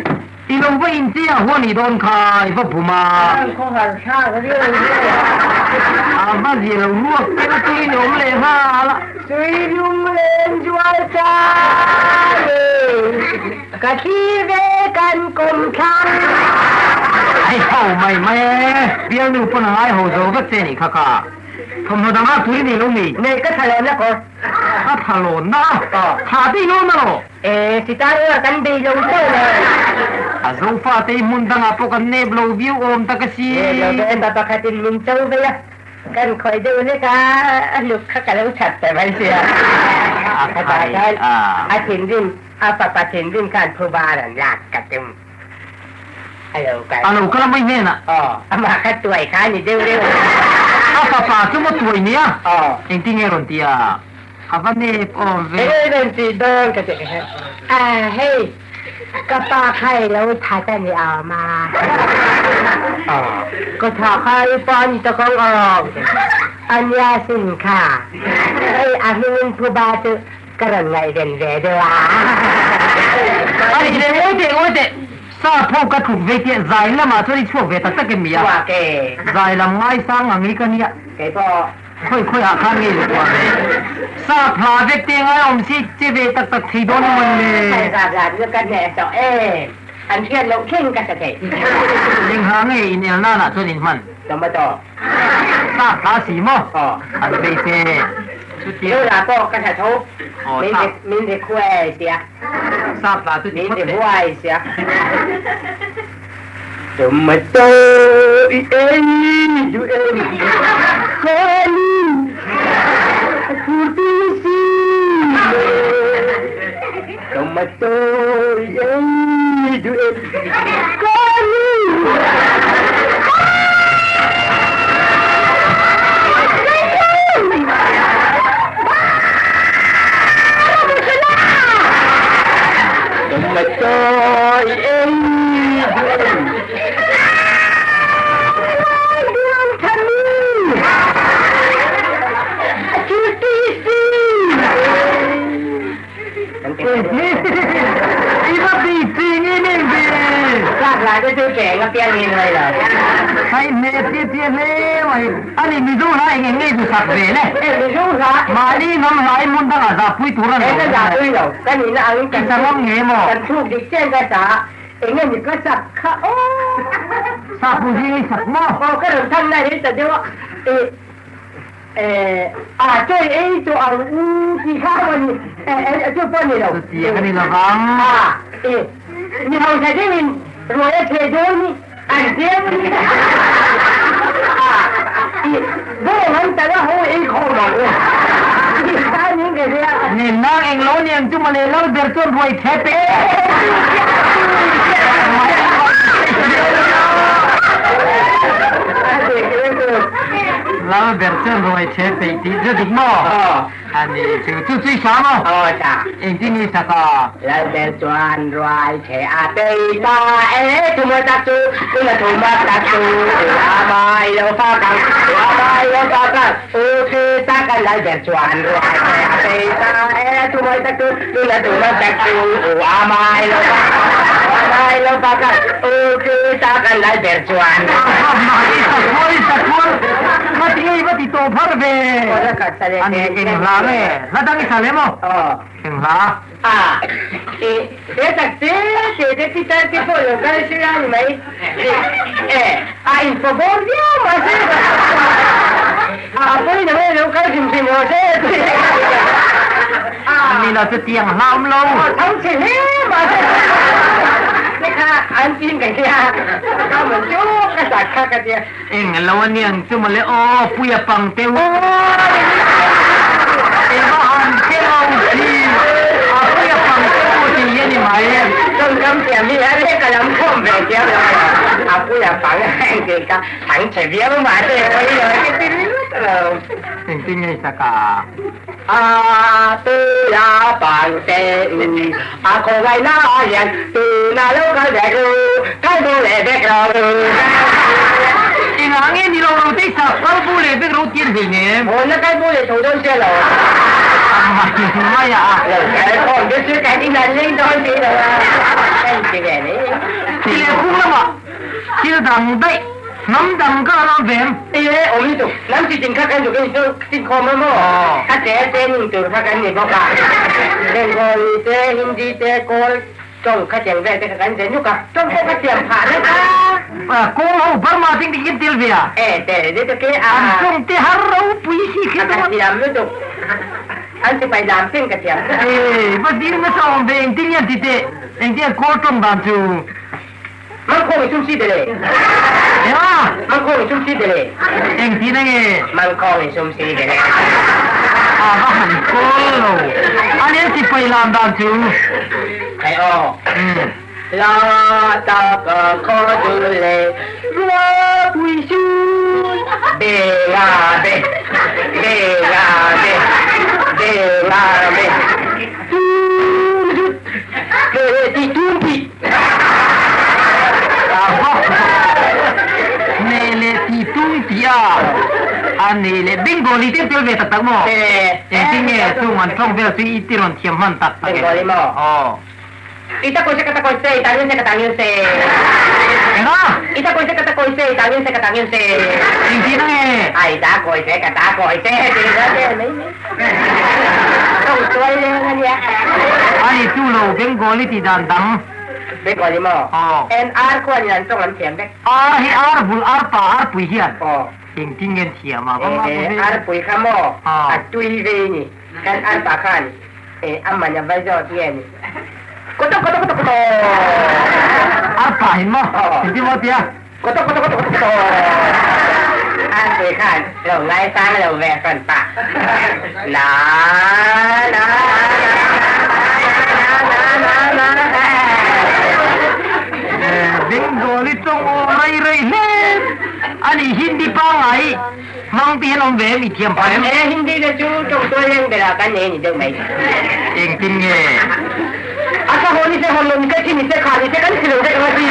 i lo va inchei a huan i dawn kha i va bum a. An khawhar thlak riau riau a. A va zia lo ruak tel turin i awm leh nghal a. Tui lum len zual ta le, ka thlir ve kan kawm thlang. Ai ho mai mai e, bialnu pawn a ngai ho zo vek che nih kha kha. Thawmhnaw dang ah tui nei lo mi? Nei ka tha lawnna kawr. Ka tha lawnna a? Tha te i lawn a lo? E, sitar ura kan bei lo chauh le. A Zofate hi hmun dangah pawh kan nep lo viau awm tak a si. Nep lo ve, pa pakhatin min cho vei a, kan khawih deuh hlek a, a hluk kha ka lo that ta mai sia. A Khatah khan a thinrim, a fapa thinrim khan phubar an lak ka tum. A lo kal. A lo kal a mai hnenah. Aw, amah kha tuai kha a ni deuh reuh. A fapa chu maw tuai nia? Aw. Engtin nge rawn ti a? A va nep awm ve. Enge rawn tih dawn ka ti kha. A hei ka pa kha i lo that a ni awm a. Ka tha kha i pa ni ta kawng awm. A nia sin kha. Hei a hmingin phuba chu ka rawn ngaihven ve deuh a. A nih leh ngawi teh ngawi teh. Sa pho ka tluk ve tih zai lamah chuan i chhuak ve tak tak em mi a? Chhuak e. Zai lam ngaisang ang hi ka nia. Kei pawh. Khawi khawi ah khan ngei lo kuah ve. Sap hla vek te ngai awm si che ve tak tak thei dawn emaw ni le. Kan zat zat chu ka hneh tawh em. An hriat loh thleng ka sa thei. Eng hla nge in el nan ah chuan in hman? Tomato. Sap hla si maw? Aw. An vei che. Chutia. Zo lah pawh ka sa tho. Aw sap. Min request sia. Sap hla chu ti phawt teh. Min rehuai sia. Tomato i ei duh em? Kawli a thur tui si le. Tomato i ei duh em? Kawli Tomato i ei Mahni hnam hlai hmun dangah zahpui tur a ni lo. I sa ngam nge maw? Enge ni ka sak kha aw. Sapu zing i sak maw? Aw ka rawn thang na hi ta deuh a e e a chawi ei tawh ang u tih kha a ni e chu pawh ni lo. Chuti ka ni lovang. A e mi hausa deuhin ruai a chhe dawn hi an tlem a ni. A i bawng an talh a ho ei khawm ang u tih kha a ni ka hria. Nen nang eng lo niang chu mawle lal ber chuan ruai chhe pe Lal ber chuan ruai chhe peih tih chu dik maw? A ni chu chu chu i hria maw? Engtin nge i sak a? Lal ber chuan ruai chhe a peih ta e, thuma tak chu tuna thuma tak chu a mai lo fa kang, a mai lo fa kang. U khi tak a lal ber chuan ruai chhe a peih ta e, thumawi tak chu tuna thumawi tak chu u a mai lo fa a mai lo fa kang. U khi tak a lal ber chuan. Mahni sakual i sakual. Engati nge i va ti tawh phar ve? A ni, eng hla nge? Hla dang i sa lem aw? Eng hla? A, i he tak te te te pitar te pawh lo kal se la ni mai. E, a infawbawr viau mahse a pawina nge lo kal hrim hrim rawh se tih a ni lo chu tiang hla awm lo. Tho chhe hle mahse te kha an chin ka hria ka man chu ka sak kha ka tia. Eng lo a niang chu mawle aw Puia pang te u. Eva han che lo chi a Puia pang te u tih hi a ni mai. Tawngkam thiam hi a rek a lam khawm ve chiang lo a Puia pang a engtin ka thang che viau mahse pawi lo ka ti ringawt lo. Engtin nge i sak a? A Puia pang te u a khawngaihna hian tuna lo kal vek u, kal bo leh vek ro u. Engah nge ni lo ro te i sak kal bo leh vek ro tir hlei nem? Hawn na kal bo leh tho dawn sia lo. A mai mai a. Lo kal khawm te chu kan inan leng dawn si lo a, ka inti ve mai. Thil leh khung lamah thil dang daih. Hnam dang ka la awm ve em? E, awm lutuk. Hnam chi tin kha kan duh in chu sin khawm a maw? Ka che che ning tur kha kan ni bawk a. Bengali te, Hindi te, Kawl tawng kha tiang vel te kha kan ze nuk a. Tawng pawh ka thiam phah nasa. Kawl ho Burma ding dik in tel ve a? E, tel lutuk e a. An tawng te har ropui si kher dawn. Ka thiam lutuk. An sipai lam teng ka thiam. E, va zir nasa awm ve engtin nge an ti teh? Engtin an Kawl tawng dan chu? Mangkhawng i sum si dele. Ea! Mangkhawng i sum si dele. Engtin a nge? Mangkhawng i sum si dele. A va han kawl lo. A nen sipai lam dan chu. Khai aw. La ta ka khaw dule rua pui sun be la be be la be be la be tu zut ke ti tum pi. Nei leh ti tum tih a a nei leh Bengali te tel ve tak tak maw? Engtin nge chung an tawng vel chu i ti rawn thiam hman tak tak em? Bengali maw? Aw. I ta kawi se ka ta kawi se, i tang in se ka tang in se. Enga? I ta kawi se ka ta kawi se, i tang in se ka tang in se. Engtin a nge? A i ta kawi se ka ta kawi se ti ta te mai mai. Tawng tuai leng a nia. A ni chu lo Bengali tih dan dang. Bengali maw? Aw. En ar khuan in an tawng an thiam vek. Ar hi ar vul ar pa ar pui hian. Aw. Engtin nge an thiam a? Va mah Eh ar pui kha maw? Aw. A tui ve ni. Kan ar pa khan eh a man a va zawt nge ni. Koto koto koto koto. Ar pa hin maw? Aw. Engtin maw tia? Koto koto koto koto koto. Ar pui khan lo ngaisang lo ve hran pa. Na na na na na na na na. Bengali tawng aw rei rei hle a ni. Hindi pangngai hmang te hian awm ve em i thiam phah em? E Hindi te chu tawng tual leng berah kan nei a ni deuh mai. Engtin nge? A tha haw ni se hawn lo ni se thi ni se kha ni se kan thi lo vek ang a ti.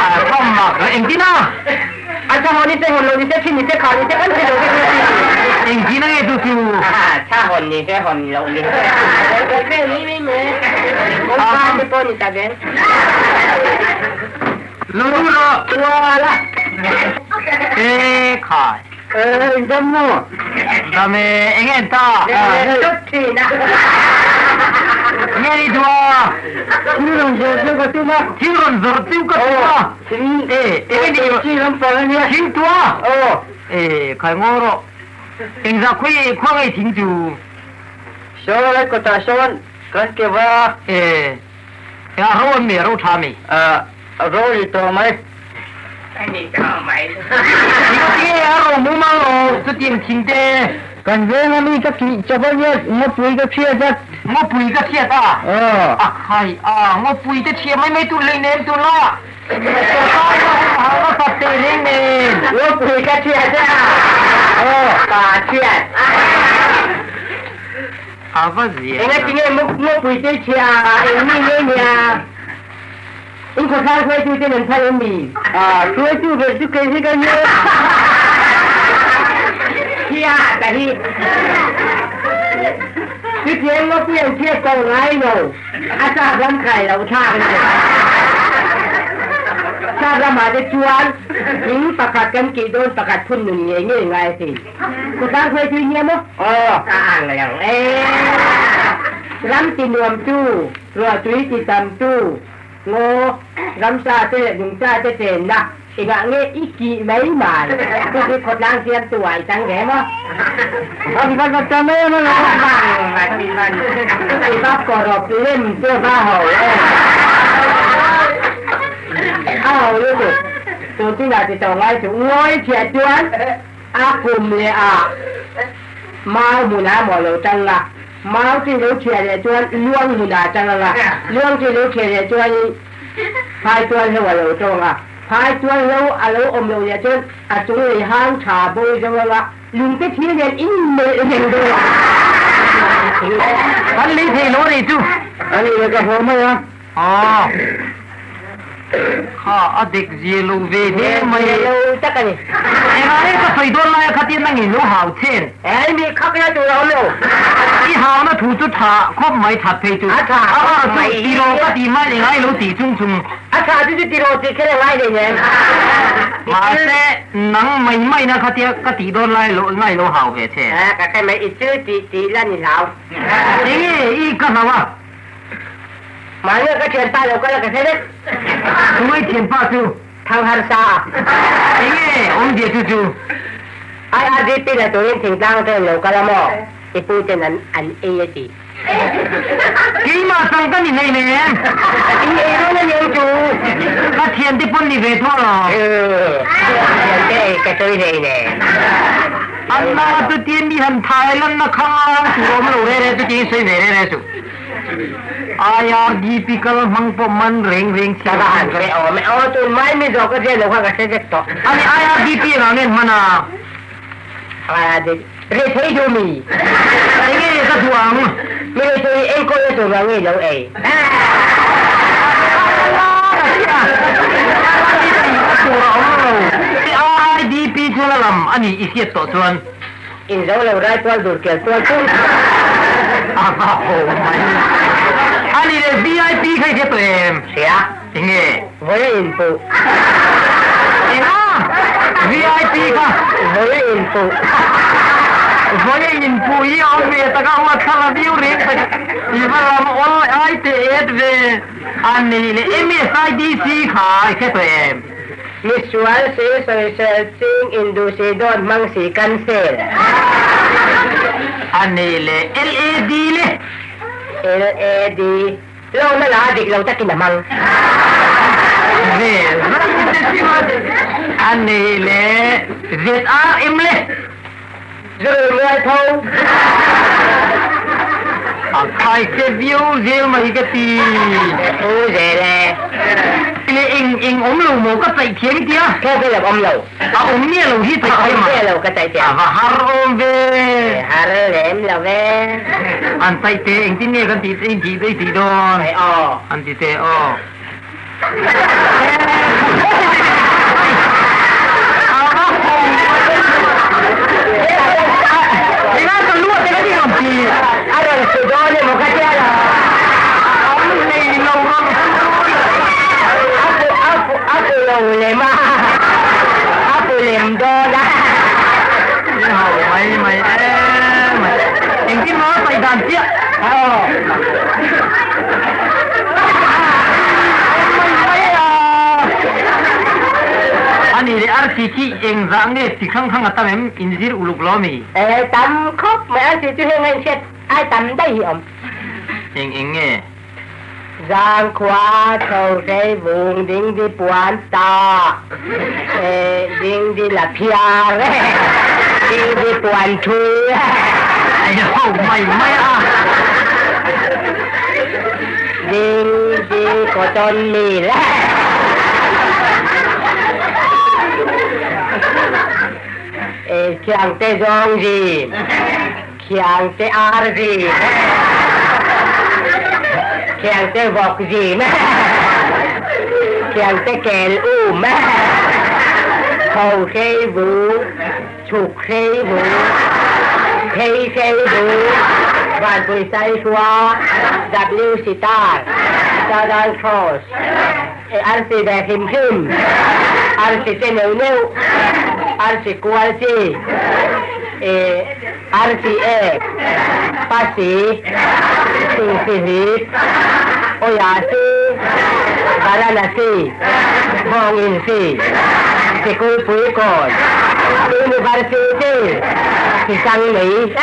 A tha mak la engtin a? A tha haw ni se hawn lo ni se thi ni se kha ni se kan thi lo vek ang a ti. Engtin a nge chu chu? A tha hawn ni se hawn lo ni se kan vel mai mai mai. Kawngka te pawh ni ta ve. Lo ru rawh. Tuala. E khai. E dam maw? Dam e, eng en ta? Tut thin a. Nge ni dua? Thil rawn zawrh chu ka tum a. Thil rawn zawrh chu ka tum a. Thing e, eng nge ni? Chi lampang a nia. Thing tua? Aw. E, khai ngaw rawh. Engzah khawi khua ngei thing chu? Saw lai kawtah sawn kan ke va a. E, eng a ro an mi, a ro tha mi? A, ro ri tawh mai. A ni tawh mai. Thing te a ro mumal lo, chutiang thing te. Kan veng a mi ka tih chawp a nia, ngawpui ka chhiat a. Ngawpui ka chhiat a? Aw. A khai a, ngawpui te chhia mai mai tur lei nem tur la. Sorkar ka hun hal ka sat teh reng nen. Ngawpui ka chhiat a? Aw. Ka chhiat. A va zia. Engatinge ngawpui te chhia a, eng mi nge nia? In khawthlang hruaitu ten an phal em mi? A, hruaitu ber chu kei hi ka nia. Chhia ta hi. Chutiang ngawpui an chhiat ko ngai lo. A chak lam khai lo thlak a ni. Sap ramah te chuan thing pakhat kan kih dawn pakhat phun nun ngei ngei ngai asin. Khawtlang hruai thui nia maw? Aw, a ang lo e. Ram ti nuam tu, ruah tui ti tam tu, ngaw, ramsa te leh nungcha te chenna engah nge i kih mai mai? Chu chu khawtlang siam tu ah i tang ve maw? Van van van ta mai em a lo. Van van van i va kawrawp lem chu va ho e. A ho lutuk. Tun chinah ti tawh ngai chu ngawi chhiah chuan a kum leh a mau hmunah maw lo tang a, mau chi lo chhiah leh chuan luang hmunah a tang ang a, luang chi lo chhiah leh chuanin phai tual hlo a lo tawng a, phai tual hlo a lo awm loh leh chuan a chung lei hang tha bo zo ang a, lungte thil nen inmelh reng dawn a. Kan lei thei lo a nih chu. A nih leh ka haw mai a. Aw. Kha a dek zia lo ve hle mai. Zia lo tak a ni. Engah nge ka sawi dawn lai a khatin nangin lo hau chen. He mi khak na tur a awm lo. I hauna thu chu tha khawp mai that phei chu. A tha khawp mai. A chu tiraw ka tih mai leh ngai lo tih chung chung. A tha chu chu tiraw tih kher a ngai hlei nen. Mahse nang mai mai na khatia ka tih dawn lai lo ngai lo hau ve che. Ka khaih mai i chu tih tih la ni hlau. Enge i ka hlau a. Mahni ka thianpa lo kal a ka hre vek. Tungai thianpa chu thang harsa a. Enge awmzia chu chu? IRDP la turin thingtlang atangin lo kal a maw? I pu ten an an ei a ti. Keimah chang ka ni hlei nem. I ei dawn a niang chu. Ka thiante pawn ni ve tho lo. Thiante ei ka sawi hlei nem. Anna chutin mi han thai lanna khang tur awm lo re re chutin sawi ve re re suh. IRDP kal hmang pawh man reng reng si a han hre awm e. Aw tun mai mi zawk a hriat lo kha ka hre vek tawh. Ani IRDP engah nge hman a? IRDP ri thei duh mi? Enge ka duh ang? Mi ri thei enkawl na tur vang nge lo ei? Tur a awm lo. IRDP chu la lam a ni i hriat tawh chuan. In zo lo rai tual dur kel tual tum. A va ho mai. A ni le VIP kha i hria tawh em? Hria. Enge? Vawi a inpuh. Enga? VIP kha? Vawi a inpuh. Vawi a inpuh hi a awm ve tak a, huat thla viau reng tak. I va lam awl ai teh et ve. A ni le MSIDC kha i hria tawh em? Misual si sawisel ching induh si dawt hmang si cancel. A nei le LAD le. LAD Lawmna la dik lo takin a hmang. Ve zat te chuan a nei le ZRM le. Zurui mualpho. A khai che viau zel mai ka ti. Thu zel e. Le eng eng awm lo maw ka chaih thiam i tia? Thu ka lo awm lo. A awm miah lo hi chaih thiam a. A awm miah lo ka chaih thiam. A va har awm ve. Har lem lo ve. An chaih teh engtin nge kan tih tih tih dawn? Aw. An ti teh aw. A ni leh arsi khi eng zah nge chi hrang hrang a tam em? Inzir uluk lo mi? E, tam khawp mai arsi chu heng a inhriat ai tam daih hi awm. Eng eng nge? Zangkhua tho hrei vung ding di puan ta, e, ding di la phiar, ding di puan thu. Ai ho mai mai a. Ding di cotton mill. E, khiang te zawng zin. Khiangte ar zim, khiangte vawk zim, khiangte kel um, tho hrei vu, chhuk hrei vu, phei hrei vu, Vanpui Saihua, W Sitar, Southern Cross. Arsi ve hrim hrim, arsi che neuh neuh, arsi kual chi, arsi ek, pasi, singsihlip, awia si, Varanasi, bawng in si, sikulpui kawn, university, sisang lei.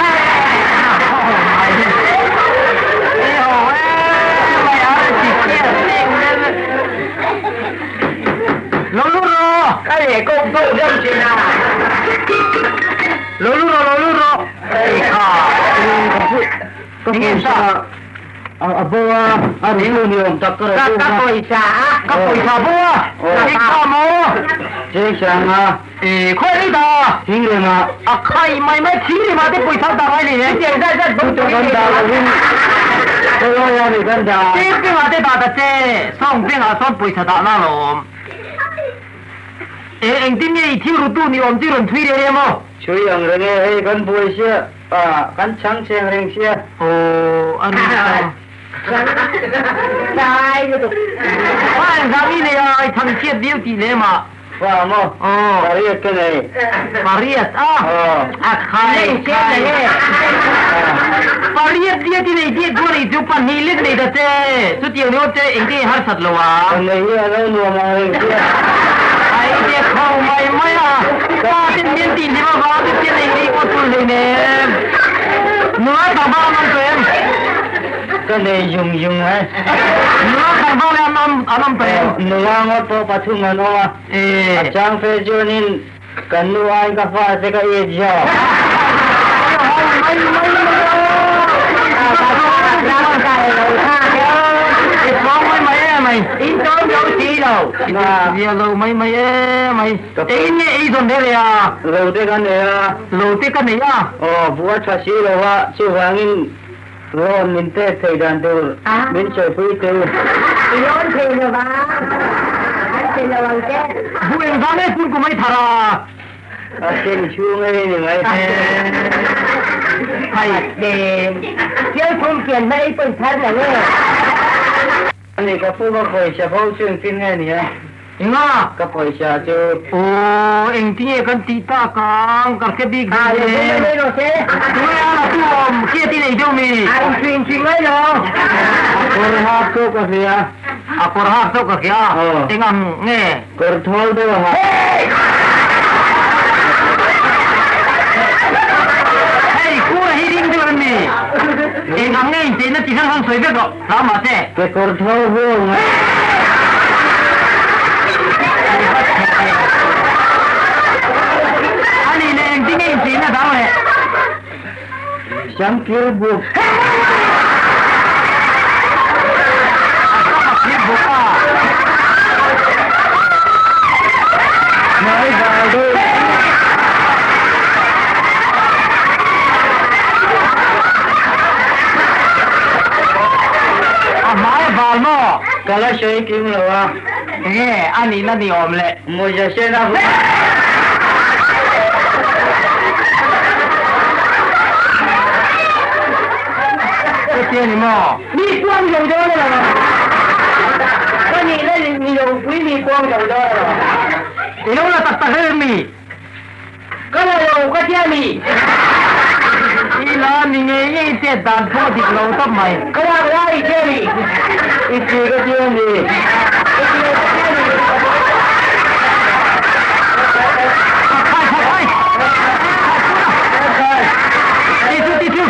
Lo lu rawh! Ka leh kawk deuh deuh thin a. Lo lu rawh, lo lu rawh! Hei kha. Ka pawisa a bo a, a ru ni awm tak ka rawn Ka pawisa a. Ka pawisa bo a? Hei kha maw? Cheng sang a. E, khawi rei dah? Thingrem ah. A khai mai mai thingrem ah te pawisa dah ngai nei e. Chutiang zat zat bo tur Kan dah lovin khawilai ah nih kan dah. Cheng peng ah te dah ta che, sawng peng ah sawn pawisa dah na alawm. E, engtin nge i thil rutu ni awm chu i rawn chhui reng em aw? Chhui ang reng e, hei kan buai sia, ah, kan chhang cheng reng sia. Aw, a ni ta. Sai lutuk. Fa engzah mi nei a, i chhang chhiat viau tih lem ah. Fa maw? Aw. Pariat ka nei. Pariat a? Aw. A khai khai. Pariat diat i nei diat duan ei chu pahnih lek nei ta che. Chutiang ni awm che engtin i harsat lo a? Ka nei hi a lo nuam ang reng sia. Ai te kho mai mai a. Pa ten mian tih hlim avang chu chian eng rih pawh tul hleinem. Nula tlangval an awm tawh em? Ka nei zung zung mai. Nula tlangval leh an awm an awm tawh em? Nula ngawt pawh pathum an awm a. A chang fe chuanin kan nu aiin ka fa te ka it zawk. Lo te ka nei a. Lo te ka nei a. Aw, buh a tha si lo a, chuvangin Loan min pek theih dan tur min sawipui teh u. I loan thei lo va, an pe lo ang che. Bu engzah nge tun kum a i thar a? A chen chhung ei ni mai. Hai. Chiang thum pian hma ei pawh i thar lo e. Ani ka pu ka pawisa bo chu engtin nge ni a? Enga? Ka pawisa chu. Aw, engtinge kan tih tak ang, ka hre bik zel em? Tunge a la tu awm, hriat i nei deuh mi? A inchhui inchhui ngai lo. A kawr hak chauh ka hria. A kawr hak chauh ka hria. Eng ang nge? Kawr thawl deuh a hak. Hei, kura hi ring deuh em ni? Eng ang nge incheina ti hrang hrang sawi vek rawh. Hla mah che. Kekawr tho huang a. A nih leh engtin nge incheina dang leh? Sam kir buk. A sam a kir buk a. Hmai val deuh. A hmai a val maw? Ka la sawi kim lo a. Enge a nihna ni awm le? Mawza sen a hmu. Chutia ni maw? Mi kuang zo dawn a lo. Ka nihna ni lo pui mi kuang zo dawn a lo. I lo la tak tak em mi? Ka la lo ka tia mi. I la ni ngei ngei chet dan pawh dik lo tawp mai. Ka lak lai i tia mi. I ti ka tia mi. I ti lo ka tia mi. Khai khai khai. Ti chu ti chu.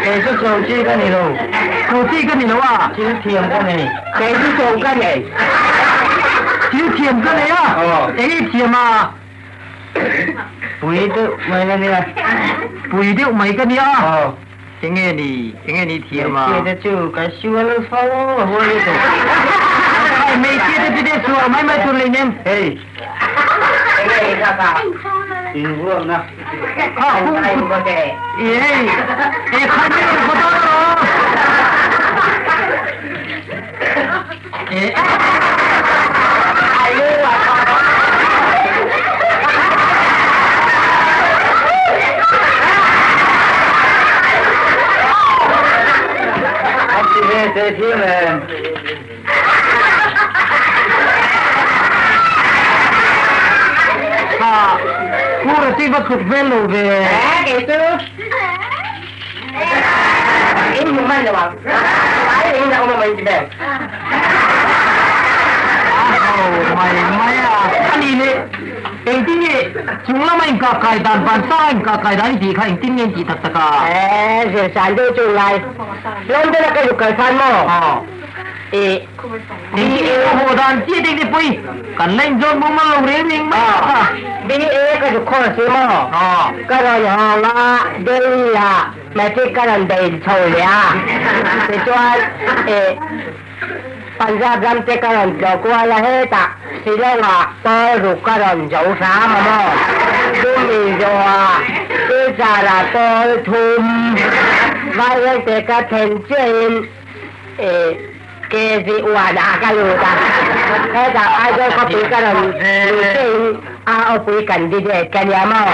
Kei chu cho chi ka ni lo. Cho chi ka ni lo a. Thil thiam ka nei. Kei chu cho ka nei. Thil thiam ka nei a, eng i thiam a? Pui deuh mai ka nia. Pui deuh mai ka nia. Eng nge ni, eng nge ni thiam a? Hmeichhia te chu ka sual fo a huai lutuk. Hei, hmeichhia te chu te sual mai mai tur lei nem. Hei. Eng nge i kha kha? Invuakna. Kha hung kut. Hei, e khai mai rawn khaw dawn alawm. Te thiam em? Ha, Kura chu i va tluk vel lo ve. Eh, kei chu in hmu hman lo ang. Ai in a awm a mai ti ber. A ho mai mai a. A nih leh engtin nge chung lama inkah kai dan vansanga inkah kai dan i tih kha engtin nge in tih tak tak a? Eh, zirsan deuh chu ngai. London a ka zuk kal khan maw? Ih. BA haw dan chiah deuh te pawh i kan la inzawn mumal lo reng reng mai a kha. BA ka zuk khaw si maw? Ka rawn hawng a, Delhi ah matric ka rawn bei chho leh a. Tichuan ih Punjab ram te ka rawn tlawh kual a, hetah Shillong ah pawl ruk ka rawn zo hram a maw? Chumi zawh ah Silchar ah pawl thum Vaireng te ka thlen chiah in ih KZ uan ah ka lut a, hetah Aizawl khawpui ka rawn luh chiah in a awpui candidate ka nia maw?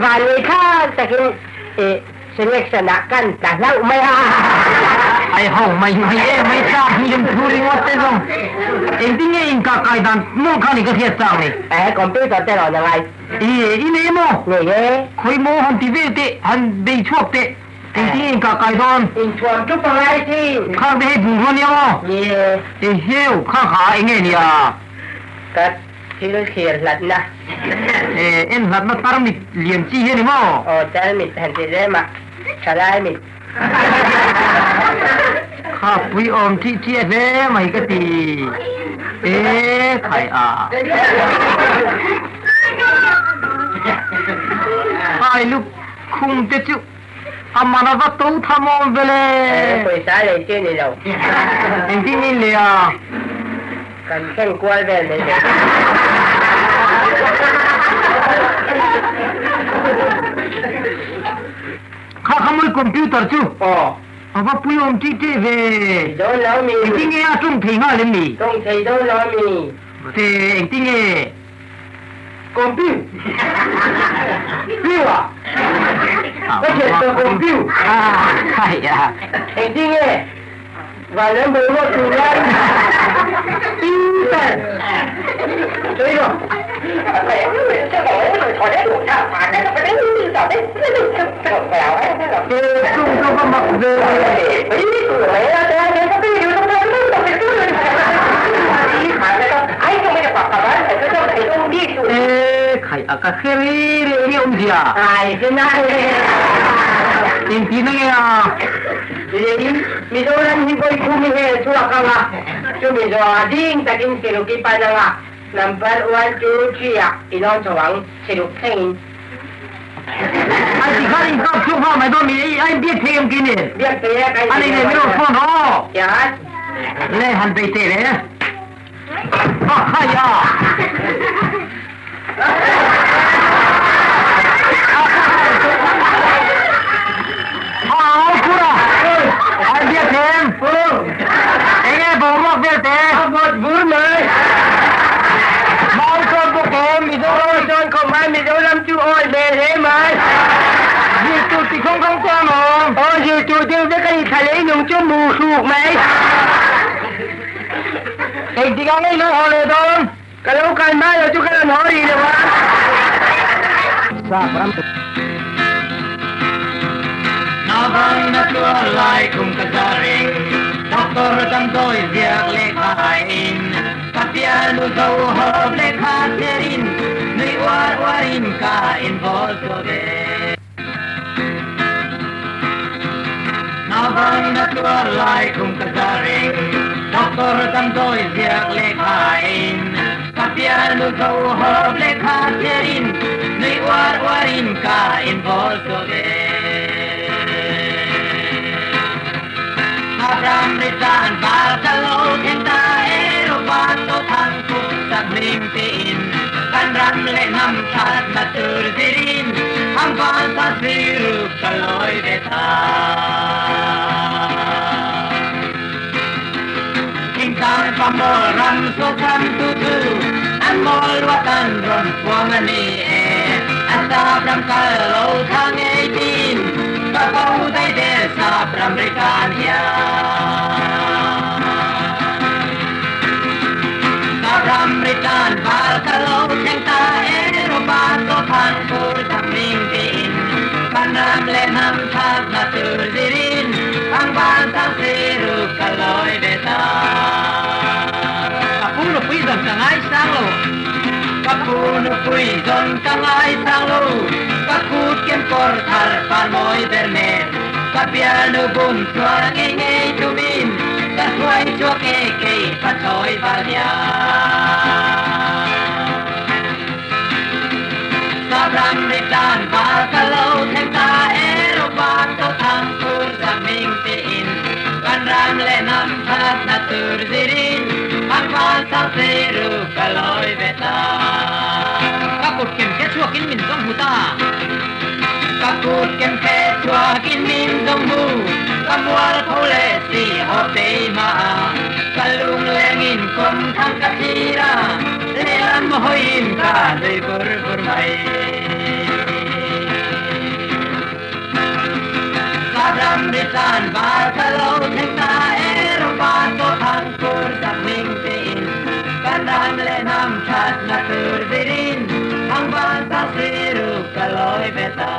Vanlei thlak takin ih Selection ah kan tla hlauh mai a. Ai ho mai mai e mai tlak hi lung thu ringawt te zawng. Engtin nge in kah kai dan mawlh kha ni ka hriat chang ni. Eh computer te rawn a ngai. E i nei maw? Nei e. Khawi maw han ti vel teh, han bei chhuak teh. Engtin nge in kah kai dawn? In thuam thup a ngai si. Khang te hei bungrua nia maw? Ni e. E heu, kha kha eng nge nia? Ka Thil thlir hlatna. E, en hlatna tarmit lian chi hi a ni maw? Aw, tarmit han ti rem a, thalai mit. Kha pui awm thih chiah hle mai ka ti. E, khai a. Khai luk khung te chu a man a va to tham awm vele. E, pawisa lei chi a ni lo. Engtin in lei a? Kan thleng kual vel mai mai. Kha kha mawi computer chu. Aw. A va pui awm tih teh ve. Dawn lo mi. Engtin nge a tawng thei nghal em ni? Tawng thei dawn lo mi. Te engtin nge? Computer. Piu a. Ka thian tawh computer. Engtin nge? Van lam boruak tur lai Peter sawi rawh. Ke chung chu va mak ve. E khai a ka hre rei rei nge awmzia. Engtin a nge a? Tiin Mizoram hi vawi thum i hel chhuak ang a, chumi zawhah ding takin siruk i pan ang a, number one, two, three ah i lawn chho ang, siruk thlengin. A ti khan in kap chhuak nghal mai dawn mi a in biak thei em kei nen? Biak thei a, ka in A nei nen min rawn phone rawh aw. Yes. Le han bei teh le. A khai a. A khur a. Ai biak em. Enge boruak vel te. A vawt vur mai. Mau chuan bawk em Mizoram. Mau chuan khawp mai Mizoram chu awi hmel hle mai. Zir tur ti khawng khawng chuan awm. Aw zir tur deuh vek a ni thla lei nung chu mu hruk mai. Engtik ah ngei lo haw leh dawn? Ka lo kal hma lo chu ka rawn haw rih lo a. Sap ram. Naupang na tuar lai khum ka za ring, Doctor damdawi ziak lehkha aiin, Ka pianu zo hawp lehkha chhiarin, Nui uar uarin ka invawl chhuak e. Naupang na tuar lai khum ka za ring, Doctor damdawi ziak lehkha aiin, Ka pianu zo hawp lehkha chhiarin, Nui uar uarin ka invawl chhuak e. Abraham ri tan par ka lo thleng ta e, Ropa to thang puk sak hming tiin, Kan ram leh hnam thatna tur zirin, Ham van sa siruk ka lawi ve ta. Thingtlang pa mawl ram sawtham tu chu, An mawl ruat an rawn puang a ni e, A sap ram kal lo tha ngei tin, Ka ko daih der sap ram ri tan hian. nam that na tur zirin thang van sang siru ka lawi ve ta. Ka pu nupui zawn ka ngai sang lo. Ka pu nupui zawn ka ngai sang lo. Ka kut kem kawr thar par mawi ber nen. Ka bialnu bum chhuah ngei ngei tumin ka hruai chhuak e kei pathlawi val hian. Sapram ri tlan val ka lo thleng ta e Ropa to thang tur zak ming tiin kan ram leh hnam that na tur zirin thang van sang siru ka lawi ve ta. Ka kut kem khe chhuakin min zawng hmu ta. Ka kut kem khe chhuakin min zawng hmu ka mual pho leh si haw keimah a ka lung lengin kawm thang ka thlir a lehlam hawiin ka nui vur vur mai. Sapram ri tlan val ka lo thleng ta e Ropa chaw thang tur sak hming tiin kan ram leh hnam that na tur zirin thang van sang siru ka lawi ve ta.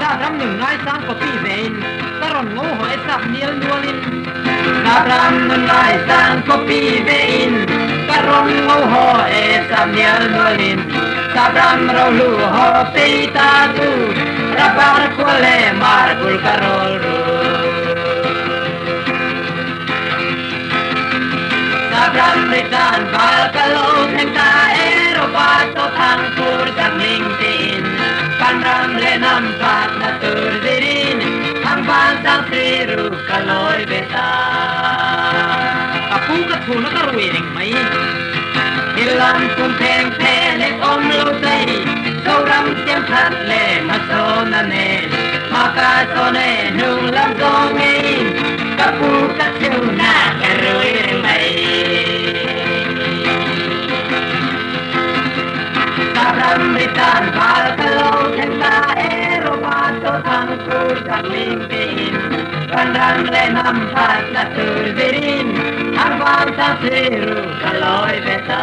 Sapram nun ngaisang copy vein ka rawn ngo haw e sap nial nualin. Sapram nun ngaisang copy vein ka rawn ngo haw e sap nial nualin. Sapram rohlu haw pei ta tu rabar khua leh marbul ka rawl ru. Sapram ri tlan val ka lo thleng ta e Ropa chaw thang tur zak hming tiin kan ram leh hnam that na tur zirin thang van sang siru ka lawi ve ta. Ka pu ka chhuna ka rui reng mai. Thil lam kum pheng phe lek awm lo chei, Zoram siam that leh hmasawn a nen, hma ka sawn e hnung lam zawng ngeiin ka pu ka chhuna ka rui reng mai. Sapram ri tlan val ka lo thleng ta e Ropa chaw thang tur zak ling tiin kan ram leh hnam that na tur zirin thang vang sang siru ka lawi ve ta.